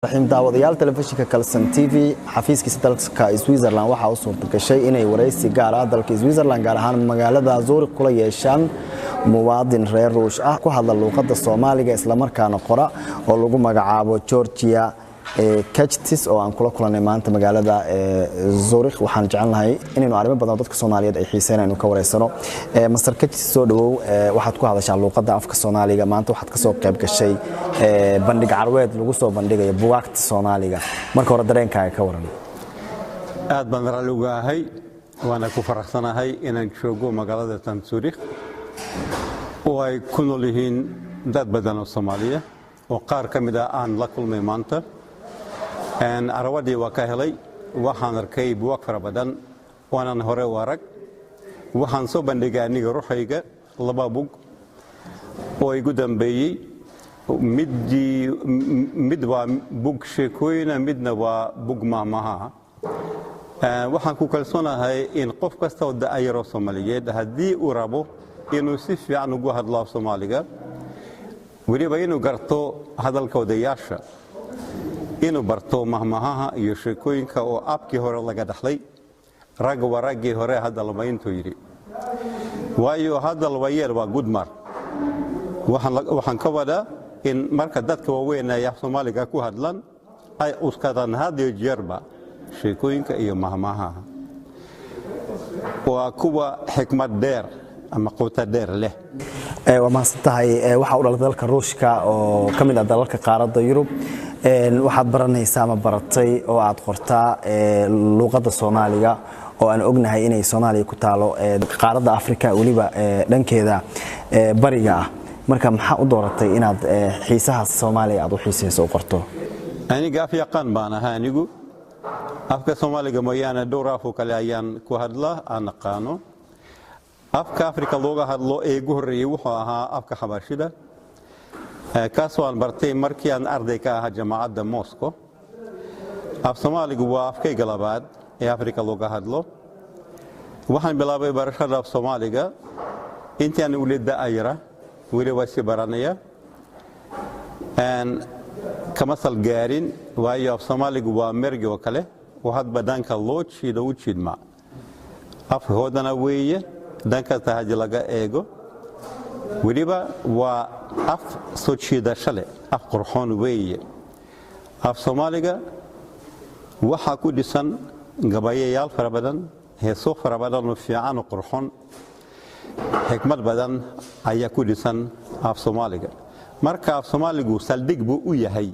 Raxiim daawadayaal, telefishinka Kalsan TV xafiiskiisa dalka Switzerland waxaa u suurtagashay inay waraysi gaar ah dalka Switzerland, gaar ahaan magaalada Zurich, kula yeeshaan muwaadin reer Ruush ah, ku hadla luuqadda Soomaaliga, islamarkaana qora, oo lagu magacaabo Georgia Kachtis, oo aan kula kulanay maanta magaalada Zurich. Waxaan jecelnahay inaynu arrimo badan oo dadka Soomaaliyeed ay xiiseyn aynu ka wareysano. Master Kachtis, soo dhawow. Waxaad ku hadashaa luuqadda afka Soomaaliga. Maanta waxaad kasoo qayb gashay bandhig carweed lagu soo bandhigayo bugaagta Soomaaliga. Marka hore dareenkaaga ka waran. Aad baan raalli uga ahay, waana ku faraxsanahay inaan joogo magaalada tan Zurich oo ay ku nool yihiin dad badan oo Soomaaliya, oo qaar ka mid ah aan la kulmay maanta. Carwadii waa ka helay, waxaan arkay buwaag fara badan waanan hore u arag. Waxaan soo bandhigay aniga ruuxayga laba bug oo igu dambeeyey. Midii mid waa bug sheekooyina, midna waa bug maahmaaha. Waxaan ku kalsoonahay in qof kasta oo da'yaro Soomaaliyeed, haddii uu rabo inuu si fiican ugu hadlo af Soomaaliga, weliba inuu garto hadalka odayaasha, inuu barto mahmahaha iyo sheekooyinka oo abkii hore laga dhaxlay. Ragga waa raggii hore, hadal ma intuu yidhi, waayo hadal wayeel waa gudmar. Waxaan ka wadaa in marka dadka waaweyn ay af Soomaaliga ku hadlaan ay uskadaan had iyo jeerba sheekooyinka iyo mahmahaha, waa kuwa xikmad dheer ama quto dheer leh. Waa mahadsan tahay. Waxaa u dhalatay dalka Ruushka oo ka mid ah dalalka qaaradda Yurub. Waxaad baranaysaa ama baratay oo aad qortaa luuqadda Soomaaliga, oo aan ognahay inay Soomaaliya ku taalo qaaradda Afrika, weliba dhankeeda bariga ah. Marka maxaa u dooratay inaad xiisaha Soomaaliya aad u xiisayso u qorto? Aniga af yaqaan baan ahaa. Anigu afka Soomaaliga mooyaane dhowr af oo kale ayaan ku hadlaa, aan aqaano. Afka Afrika looga hadlo ee ugu horreeyey wuxuu ahaa afka Xabashida, kaasoo aan bartay markii aan arday ka ahaa Jaamacadda Moscow. Af Soomaaligu waa afkayga labaad ee Afrika looga hadlo. Waxaan bilaabay barashada af Soomaaliga intii aan weli da'ayra, weli waa sii baranaya, kama salgaarin, waayo af Soomaaligu waa mergi oo kale oo hadba dhanka loo jiido u jiidma. Afhoodana weeye dhan kasta haddii laga eego, weliba waa af soo jiidasho leh, af qurxoon weeye. Af Soomaaliga waxaa ku dhisan gabayayaal fara badan, heeso fara badan oo fiican oo qurxoon, xikmad badan ayaa ku dhisan af Soomaaliga. Marka af Soomaaligu saldhig buu u yahay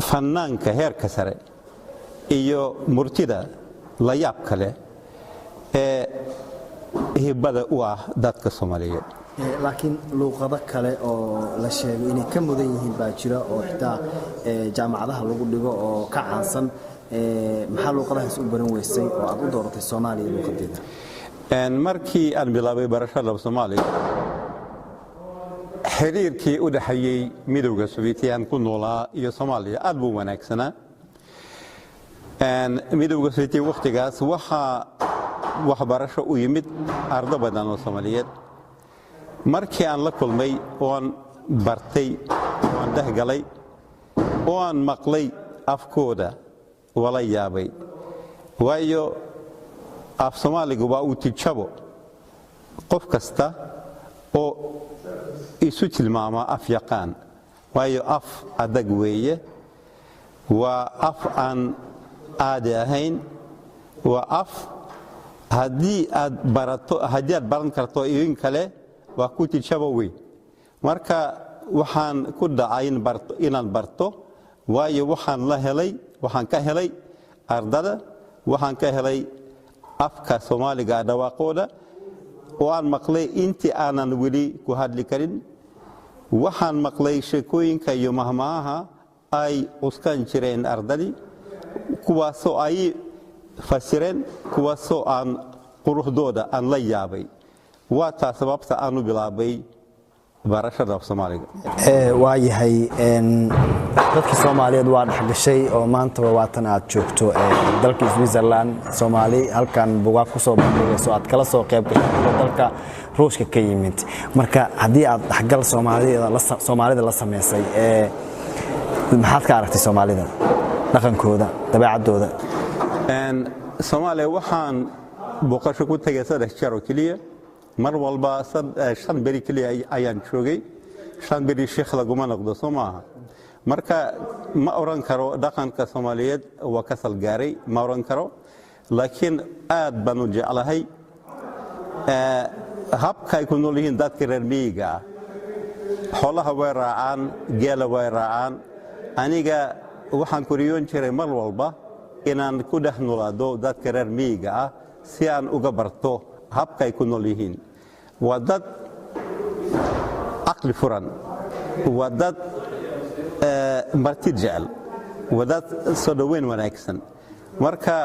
fanaanka heerka sare iyo murtida la yaab kale ee hibada u ah dadka Soomaaliyeed. Laakiin luuqado kale oo la sheego inay ka mudan yihiin baa jira, oo xitaa jaamacadaha lagu dhigo oo ka caansan. Maxaa luuqadahaas u baran weysay oo aad u dooratay Soomaaliya luuqadeeda? Markii aan bilaabay barashada Soomaaliga, xiriirkii u dhexeeyey Midowda Sovietiyan ku noolaa iyo Soomaaliya aad buu wanaagsanaa. Midowda Sovietiya wakhtigaas waxaa waxbarasho u yimid ardo badan oo Soomaaliyeed. Markii aan la kulmay oon bartay oon dhehgalay oo aan maqlay afkooda, wala yaabay, waayo af Soomaaligu waa uu tijabo qof kasta oo isu tilmaama af yaqaan, waayo af adag weeye, waa af aan caadi ahayn, waa af haddii aad barato, haddii aad baran karto iyo in kale waa ku tijabo weyn. Marka waxaan ku dhacay inaan barto, waayo waxaan la helay, waxaan ka helay ardada, waxaan ka helay afka Soomaaliga dhawaaqooda oo aan maqlay intii aanan weli ku hadli karin. Waxaan maqlay sheekooyinka iyo mahmaaha ay cuskan jireen ardadii, kuwaasoo ay fasireen, kuwaasoo aan quruxdooda aan la yaabay. Waa taa sababta aan u bilaabay barashada af Soomaaliga. Waa yahay. Dadkii Soomaaliyeed waa dhexgashay oo maantaba waatan aad joogto dalka Switzerland, Soomaali halkan bugaag kusoo bandhigayso, aad kala soo qayb gashay dalka Ruushka ka yimid. Marka haddii aad dhexgal Soomaalida la samaysay, Maxaad ka aragtay Soomaalida, dhaqankooda, dabeecaddooda? Soomaaliya waxaan booqasho ku tegay 3 jeer oo keliya. Mar walba 5 beri keliya ayaan joogay. 5 beri sheekh laguma noqdo, soo maaha? Marka ma oran karo dhaqanka Soomaaliyeed waa ka salgaaray, ma oran karo, laakiin aad baan u jeclahay habka ay ku nool yihiin dadka reer miyiga ah. Xoolaha way raacaan, geela way raacaan. Aniga waxaan ku riyoon jiray mar walba inaan ku dhex noolaado dadka reer miyiga ah si aan uga barto habka ay ku nool yihiin. Waa dad caqli furan, waa dad marti jecel, waa dad soo dhoweyn wanaagsan. Marka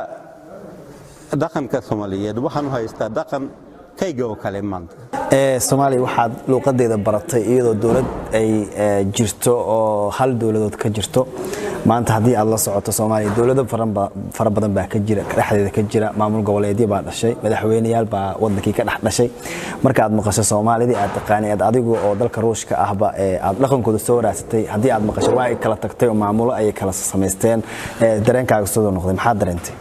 dhaqanka Soomaaliyeed waxaan u haystaa dhaqan kayga oo kale maanta. Soomaaliya waxaad luuqadeeda baratay iyadoo dowlad ay jirto oo hal dowladood ka jirto. Maanta haddii aad la socoto, Soomaaliya dowlado fara badan baa ka jira, dhexdeeda ka jira, maamul goboleedyo baa dhashay, madaxweyneyaal baa wadankii ka dhex dhashay. Marka aad maqasho Soomaalidii aad taqaanay, aad adigu oo dalka Ruushka ahba aad dhaqankooda soo raadsatay, haddii aad maqasho waa ay kala tagtay oo maamulo ayay kala samaysteen, dareenkaaga sidoo noqday? Maxaad dareentay?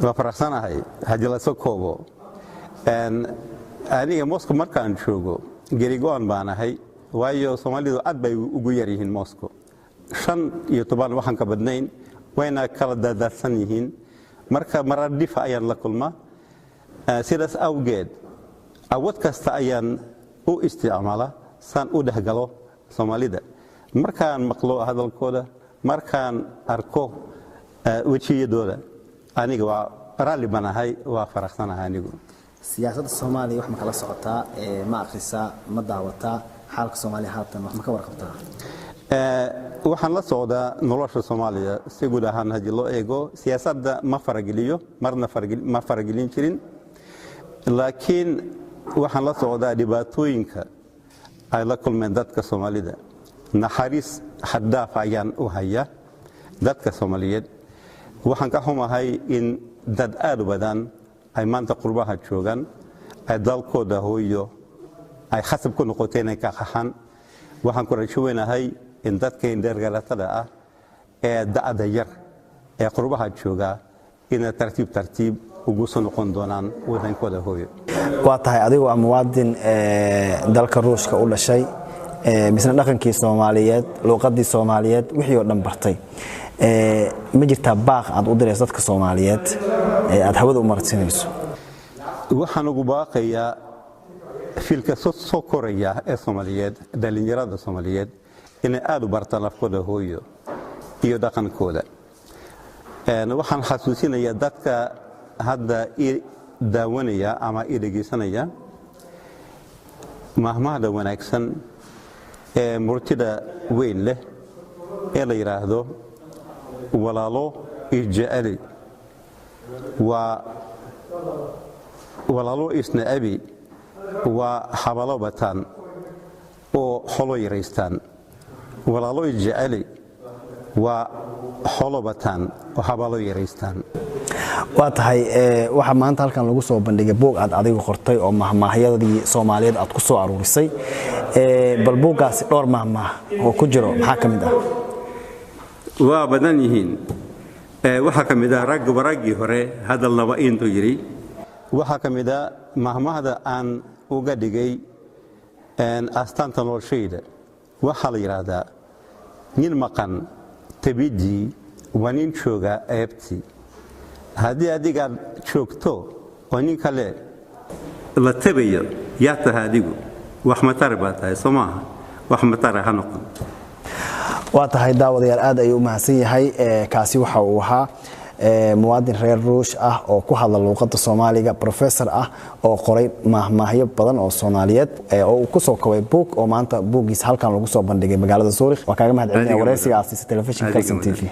Waa faraxsanahay. Haddii la soo koobo, aniga Moscow markaan joogo gerigo-an baan ahay, waayo Soomaalidu aad bay ugu yar yihiin Moscow, 15 waxaan ka badnayn, wayna kala daadaadsan yihiin. Marka marar dhifa ayaan la kulmaa. Sidaas awgeed awood kasta ayaan u isticmaala saan u dhexgalo Soomaalida. Markaan maqlo hadalkooda, markaan arko wejiyadooda, aniga waa raalli baan ahay, waa faraxsanahay anigu. Siyaasadda Soomaaliya wax ma kala socotaa? Ma akhrisaa? Ma daawataa? Xaalka Soomaaliya haatan wax ma ka warqabtaa? Waxaan la socdaa nolosha Soomaaliya si guud ahaan haddii loo eego. Siyaasadda ma farageliyo, marna ma faragelin jirin, laakiin waxaan la socdaa dhibaatooyinka ay la kulmeen dadka Soomaalida. Naxariis xad-dhaaf ayaan u hayaa dadka Soomaaliyeed. Waxaan ka xumahay in dad aad u badan ay maanta qurbaha joogaan, ay dalkooda hooyo ay khasab ku noqotay inay ka qaxaan. Waxaan ku rajo weynahay in dadka indheergaratada ah ee da'da yar ee qurbaha jooga inay tartiib tartiib ugu soo noqon doonaan wadankooda hooyo. Waa tahay, adigoo ah muwaadin dalka Ruushka u dhashay, misna dhaqankii Soomaaliyeed, luuqadii Soomaaliyeed, wixii oo dhan bartay, ma jirtaa baaq aad u dirayso dadka Soomaaliyeed ee aad hawada u marsinayso? Waxaan ugu baaqayaa filka soo koraya ee Soomaaliyeed, dhallinyarada Soomaaliyeed, inay aad u bartaan afkooda hooyo iyo dhaqankooda. Waxaan xasuusinayaa dadka hadda i daawanaya ama i dhegaysanaya mahmahda wanaagsan ee murtida weyn leh ee la yidhaahdo: "Walaalo isjeceli waa walaalo isnacabi waa xabalo bataan oo xolo yaraystaan, walaalo isjeceli waa xolo bataan oo xabalo yaraystaan." Waa tahay, waxaa maanta halkan lagu soo bandhigay buug aad adigu qortay oo mahmaahyadii Soomaaliyeed aad ku soo aruurisay. Bal buuggaasi dhowr mahmaah oo ku jiro maxaa ka mid ah? Waa badan yihiin. Waxaa ka mid ah "Ragguba raggii hore hadalnaba intuu yidhi." Waxaa ka mid ah mahmahda aan uga dhigay astaanta noloshayda. Waxaa la yidhaahdaa: "Nin maqan tabidii waa nin jooga eebtii." Haddii adigaad joogto oo nin kale la tabayo, yaa tahay adigu? Wax matari baa tahay, soo maaha? Wax matara ha noqon. Waa tahay, daawadayaal, aad ayuu u mahadsan yahay. Kaasi waxa uu ahaa muwaadin reer Ruush ah oo ku hadla luuqadda Soomaaliga, professor ah oo qoray mahmaahyo badan oo Soomaaliyeed oo uu ku soo kobay buug, oo maanta buuggiisa halkan lagu soo bandhigay magaalada Zurich. Waa kaaga mahad celinaya wareysigaasi telefishinka Kalsan TV.